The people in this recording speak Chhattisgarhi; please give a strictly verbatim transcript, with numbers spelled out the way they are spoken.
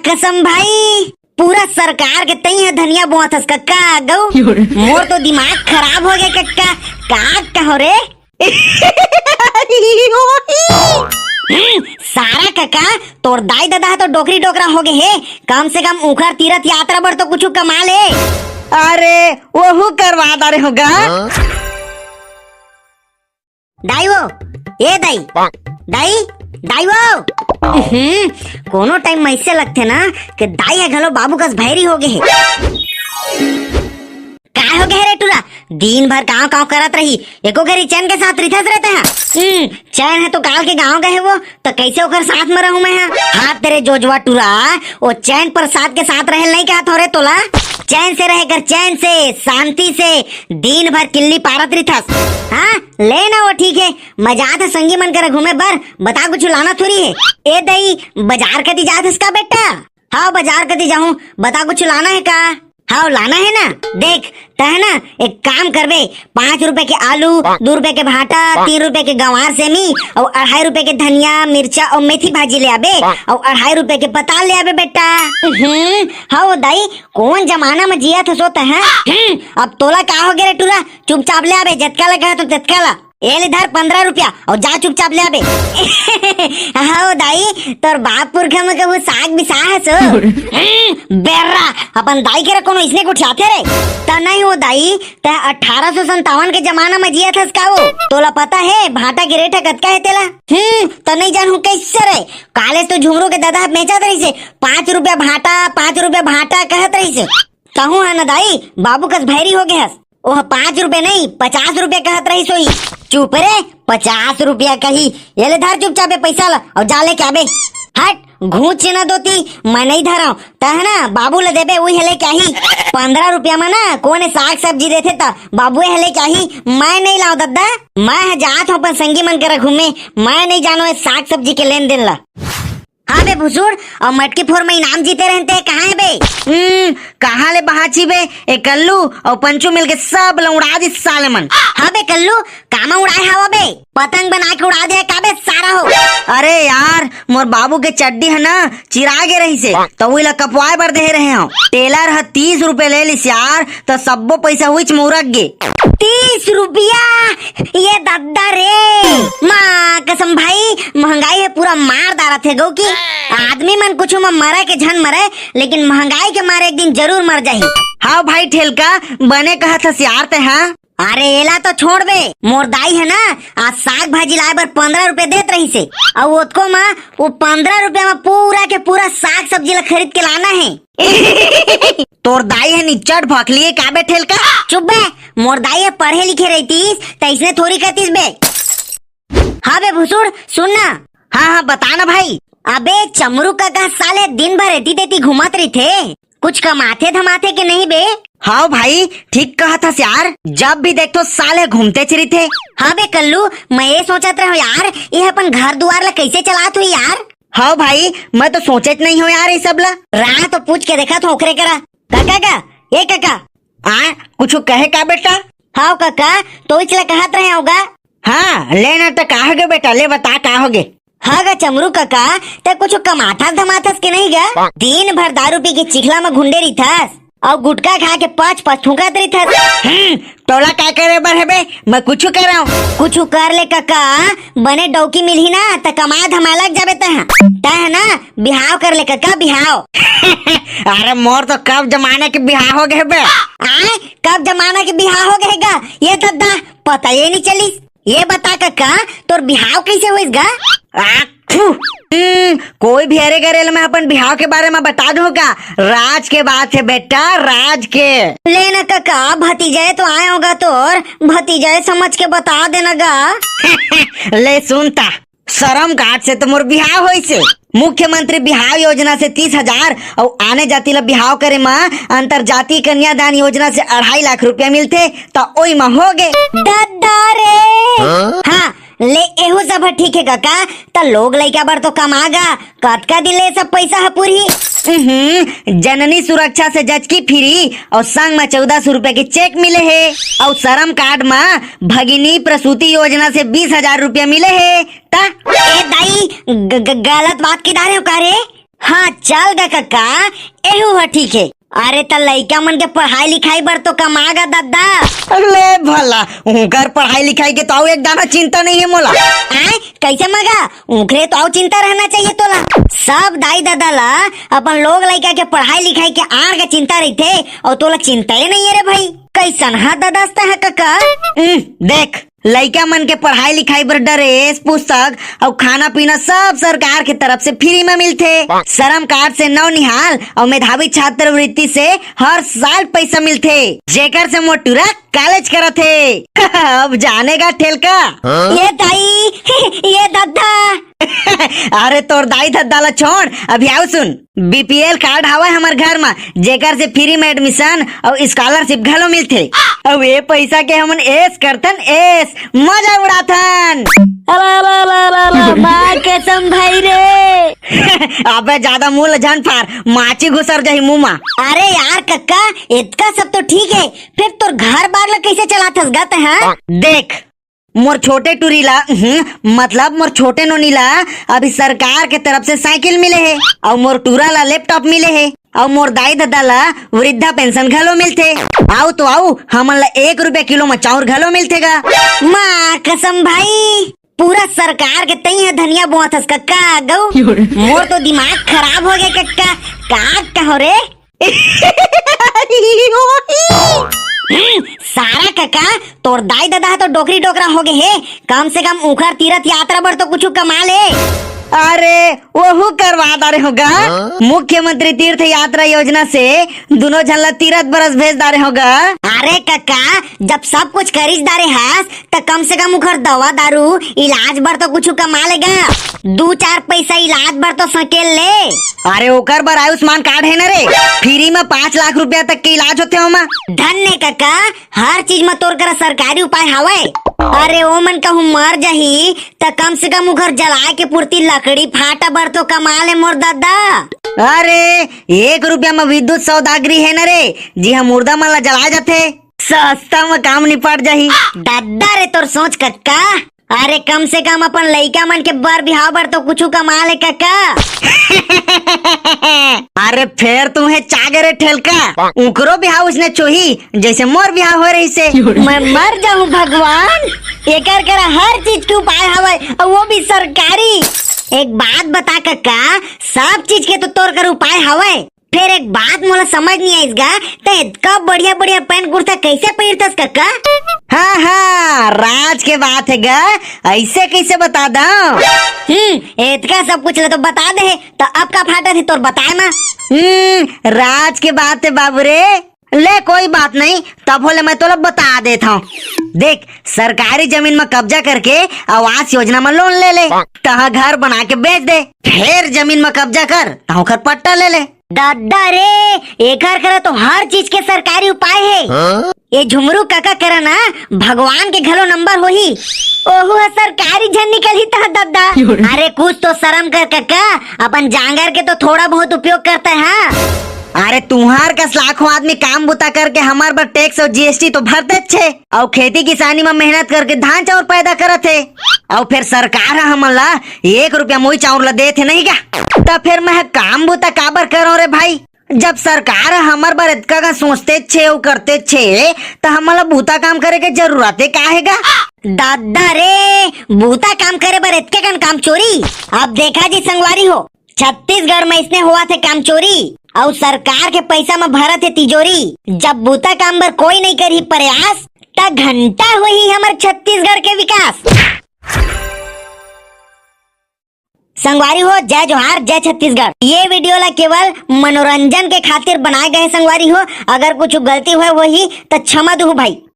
कसम भाई, पूरा सरकार के तई ह धनिया बोआथस कक्का। गऊ, मोर तो दिमाग खराब हो गया कक्का। का कहो रे? हम्म, सारा कक्का, तोर दाई ददा ह तो डोकरी डोकरा हो गए हे। कम से कम उखर तीरथ यात्रा बर तो कुछ कमा ले। अरे, वहू करवा डारे होगा। दाई वो, ए दाई, दाई, दाई वो। हम्म, कोनो टाइम म ऐसे लगथे ना कि दाई ह घलो बाबू कस भैरी हो गए हे। काय हो गए रे टूरा? दिन भर काव काव करत रही, एको घरी चैन के साथ रिथस रहते हैं। हम्म, चैन है तो काल के गांव गए वो, तो कैसे ओकर साथ में रहूं मैं? हाँ, हाँ तेरे जोजवा टूरा, वो चैन प्रसाद के साथ रहे नहीं कहत हो रे तोला। चैन से रहे कर, चैन से, शांति से। दिन भर किल्ली पारत रिथस। हाँ, ले ना, वो ठीक है। मैं जात है संगी मन करा घूमे बर। बता, कुछ लाना थोड़ी है। ए दई, बाजार कती जात हस का बेटा? हाँ, बाजार कती जाऊं। बता, कुछ लाना है का? हाँ, लाना है ना। देख, तै है ना, एक काम करबे, पाँच रुपए के आलू, दू रुपए के भाटा, तीन रुपए के गंवार सेमी, अउ अढ़ाई रुपए के धनिया, मिर्चा अउ मेथी भाजी ले आबे, अउ अढ़ाई रुपए के पताल ले आबे बेटा। हम्म, हाँ वो दाई, कौन जमाना में जिया थे सो तै, हैं? हम्म, अब तोला का हो गया रे टूरा? चुपचाप ले आबे, जतका ला कहा तो ततका ला। ए ले धर पंद्रह रुपया अउ जा चुपचाप ले आबे। हाँ दाई, तोर बाप पुरखा में कभू साग बिसा हस? हम्म, बेर्रा, अपन दाई के रे कोनो इसने गोठियाथे रे। त नहीं हो दाई, तै अठारह सौ संतावन के जमाना में जिया थस का वो? तोला पता है भाटा के रेट है कतका है तेला? हम्म, त नहीं जानू कैसे रे? काले तो झुमरू के दादा बेचत रहिसे, पाँच रुपया भाटा, पाँच रुपया भाटा कहत रहिसे। कहूँ है ना दाई, बाबू कस भैरी हो गए हस। ओह पाँच रुपए नहीं, पचास रुपए कहत रहिस होही। चुप रे, पचास रुपया कही। ये ले धर चुपचाप ये पैसा ला अउ जा लेके आबे। हट, घूंच ना दोती, मैं नहीं धराव। तै है ना, बाबू ला देबे, उही लेके आही। पंद्रह रुपया में ना कोने साग सब्जी देथे त बाबू हे लेके आही, मैं नहीं लाव दद्दा। मैं ह जात हूँ अपन संगी मन करा घूमे, मैं नहीं जानो ये साग सब्जी के लेन देन ला। हाँ बे भुसुड़, अउ मटकी फोर में इनाम जीते रहते, कहाँ है बे? हम्म, कहाँ ले बहाची बे? ए कल्लू अउ पंचू मिलके सब ल उड़ा दिस साले मन। हाँ बे कल्लू, कामा उड़ाए हवा बे? पतंग बना के उड़ा दे का बे सारा हो? अरे यार, मोर बाबू के चड्डी है ना, चिरा गे रहिसे, त उही ला कपवाए बर दे रहे हूँ। टेलर ह तीस रुपए ले लिस यार, त सब्बो पैसा उहीच म उरक गे। तीस रुपया? ये दद्दा रे, माँ कसम भाई, महंगाई है पूरा मार डारत है गौ की। आदमी मन कुछ में मरे के झन मरे, लेकिन महंगाई के मारे एक दिन जरूर मर जाही। हाँ भाई ठेलका, बने कहत हस यार तै, हाँ। अरे एला तो छोड़ बे, मोर दाई है ना, आज साग भाजी लाए बर पंद्रह रुपए देत रहिसे, अउ ओतको मा वो पंद्रह रुपया मा पूरा के पूरा साग सब्जी ला खरीद के लाना है। तोर दाई है निच्चट भकलिए का बे ठेलका? चुप बे, मोर दाई है पढ़े लिखे रहितीस, त इसने थोड़ी कहतीस बे। हाँ बे भुसुड़, सुन ना। हाँ, हाँ, बता ना भाई। अबे चमरू कका साले दिन भर एती तेती घूमत रहिथे, कुछ कमाथे धमाथे के नहीं बे? हाँ भाई, ठीक कहत हस यार, जब भी देखथो साले घूमतेच रहिथे। हाँ बे कल्लू, मैं ये सोचत रहो यार, ये अपन घर दुआर ला कैसे चलात होही यार? हाँ भाई, मैं तो सोचेच नहीं हो यार ये सब ला। राह तो पूछ के देखत हो ओकरे करा। कका का, ए कका। आ, कुछ कहे का बेटा? हाँ कका, तो इसला कहत रहे होगा। हाँ, ले ना त का होगे बेटा, ले बता का होगे। हाँ गा चमरू कका, तै कुछ कमाथस धमाथस के नहीं गा? दिन भर दारू पी के चिखला में घुंडे रहिथस, अउ गुटखा खा के पच पच थूकत रहिथस। हम्म, तोला का करे बर हे बे? मैं कुछ करंव। कुछ कर ले कका, बने डौकी मिलही ना, त कमाए धमाए लग जाबे तै। तै है ना, बिहाव कर ले कका, बिहाव। अरे मोर तो कब जमाना के बिहाव हो गए बे। आय, कब जमाना के बिहाव हो गए गा? ये दद्दा, पता ये नहीं चलिस। ये बता कका, तोर बिहाव कैसे होइस गा? आ, फू। हम्म, कोई भी अरे गरे ल मैं अपन बिहाव के बारे में बता दूं का? राज के बात है बेटा, राज के। ले ना कका, भतीजा तो आए होगा तोर, भतीजा समझ के बता देना गा। ले सुनता, श्रम कार्ड से तो मोर बिहाव होइसे। मुख्यमंत्री बिहाव योजना से तीस हजार अउ आने जाति ला बिहाव करे म अंतर जाति कन्यादान योजना से अढ़ाई लाख रुपया मिलथे, त ओई म होगे। दद्दा रे। हाँ? हाँ, ले एहू सब ह ठीक हे कका, त लोग लइका बर तो कमा गा, कतका दिन ले सब पैसा ह पूरही? उहुं, जननी सुरक्षा से जचकी फ्री अउ संग म चौदह सौ रुपया के चेक मिले हे अउ श्रम कार्ड म भगिनी प्रसूति योजना से बीस हजार रुपया मिले हे। त ए दाई, ग-, ग-, गलत बात किधर हे का रे? हाँ, चल गा कका, एहू ह ठीक हे। अरे, त लइका मन के पढ़ाई लिखाई बर तो कमा गा दद्दा। अरे भला, उनकर पढ़ाई लिखाई के तो अउ एक दाना चिंता नहीं हे मोला। आय, कैसे मगा? उनकरे तो अउ चिंता रहना चाहिए तोला। सब दाई ददा ला अपन लोग लइका के पढ़ाई लिखाई के आड़ के चिंता रहिथे, अउ तोला चिंता ही नहीं है रे भाई। कैसन हा ददस्ता है कका? उम, देख, लइका मन के पढ़ाई लिखाई बर ड्रेस, पुस्तक अउ खाना पीना सब सरकार के तरफ से फ्री में मिलथे। श्रम कार्ड से नौनिहाल अउ मेधावी छात्रवृत्ति से हर साल पैसा मिलथे, जेकर से मोर टूरा कॉलेज करत हे। अब जाने गा ठेलका। ये दाई, ये दद्दा। अरे तोर दाई दद्दा ला छोड़, अभी अउ सुन। बीपीएल कार्ड हवय हमर घर म, जेकर से फ्री में एडमिशन अउ स्कॉलरशिप घलो मिलथे। अउ ये पैसा के हमन ऐश करथन, ऐश, मजा उड़ाथन। अला, अला, अला, अला, अला, माँ कसम भाई रे। अबे ज्यादा मुंह ल झन फार, माची घुसर जाही मुंह म। अरे यार कक्का, इतका सब तो ठीक है, फिर तोर घर बार ल कैसे चलाथस गा तैं, हाँ? देख, मोर छोटे टूरी ला, हम्म, मतलब मोर छोटे नोनी ला अभी सरकार के तरफ से साइकिल मिले हे, अउ मोर टूरा ला लैपटॉप मिले हे, अउ मोर दाई ददा ला वृद्धा पेंशन घलो मिलथे। अउ तो अउ, हमन ला एक रुपया किलो म चाउर घलो मिलथे गा। माँ कसम भाई, पूरा सरकार के तई ह धनिया बोआथस कक्का गऊ। मोर तो दिमाग खराब हो गया कक्का, का कहो रे? हम्म, सारा कका, तोर दाई ददा ह तो डोकरी डोकरा हो गे हे। कम से कम उखर तीरथ यात्रा बर तो कुछु कमा ले। अरे, वहू करवा डारे होगा। मुख्यमंत्री तीर्थ यात्रा योजना से दुनो झन ला तीरथ बरस भेज डारे होगा। अरे कका, जब सब कुछ करिस डारे हस, त कम से कम उखर दवा दारू, इलाज बर तो कुछु कमा ले गा। दू चार पैसा इलाज बर तो सकेल ले। अरे ओकर बर आयुष्मान कार्ड हे न रे, फ्री म पाँच लाख रुपया तक के इलाज होथे ओमा। धन्य कका, हर चीज म तोर करा सरकारी उपाय हवय। अरे ओमन कहूँ मर जाही त कम से कम उखर जलाए के पुरती लकड़ी फाटा बर तो कमा ले मोर ददा। अरे एक रुपया म विद्युत सौदागरी हे न रे, जिहां मुर्दा मन ला जलाए जाथे। सस्ता म काम निपट जाही। दद्दा रे तोर सोच कक्का। अरे कम से कम अपन लइका मन के बर बिहाव बर तो कुछु कमा ले कक्का। अरे फेर तुहे चागे रे ठेलका, उकरो बिहाव उसने चोही जैसे मोर बिहाव हो रहिसे। मैं मर जाऊं भगवान, एकर करा हर चीज के उपाय हवय, अउ वो भी सरकारी। एक बात बता कक्का, सब चीज के तो तोर कर उपाय हवय, फेर एक बात मोला समझ नहीं आइस गा, तैं इतका बढ़िया बढ़िया पैंट कुर्ता कैसे पहिरथस कक्का? हाँ हाँ, राज के बात हे गा, ऐसे कैसे बता दऊं? हम्म, इतका सब कुछ ले तो बता दे हे, त अब का फाटत हे तोर बताए म? हम्म, राज के बात हे बाबू रे। ले कोई बात नहीं, तभो ले मैं तोला बता देत हूँ। देख, सरकारी जमीन म कब्जा करके आवास योजना म लोन ले ले, तहाँ घर बना के बेच दे, फेर जमीन म कब्जा कर, तहाँ ओखर पट्टा ले ले। दद्दा रे, एकर करा तो हर चीज के सरकारी उपाय हे। हाँ? ये झुमरू कका करा ना, भगवान के घलो नंबर होही। ओहू ह सरकारी झन निकलही तह दद्दा। अरे कुछ तो शर्म कर कका, अपन जांगर के तो थोड़ा बहुत उपयोग करता है, हाँ। अरे तुहार कस लाखों आदमी काम बुता करके हमर बर टैक्स अउ जीएसटी तो भरतेच हे, अउ खेती किसानी म मेहनत करके धान चाउर पैदा करत हे, अउ फेर सरकार ह हमन ला एक रुपया मोई चाउर ला देत हे नहीं का? त फेर मैं ह काम बुता काबर करंव रे भाई? जब सरकार ह हमर बर एतका का सोचतेच हे अउ करतेच हे, त हमन ला बूता काम करे के जरूरत हे का हे गा? दद्दा रे, बूता काम करे बर एतके कन काम चोरी? अब देखा जी संगवारी हो, छत्तीसगढ़ म इसने होवत हे काम चोरी, अउ सरकार के पैसा म भरत हे तिजोरी। जब बूता काम बर कोई नहीं करही प्रयास, त घंटा होही हमर छत्तीसगढ़ के विकास। संगवारी हो, जय जोहार, जय छत्तीसगढ़। ये वीडियो ला केवल मनोरंजन के खातिर बनाए गए हे संगवारी हो। अगर कुछ गलती हुए होही त क्षमा दुहू भाई।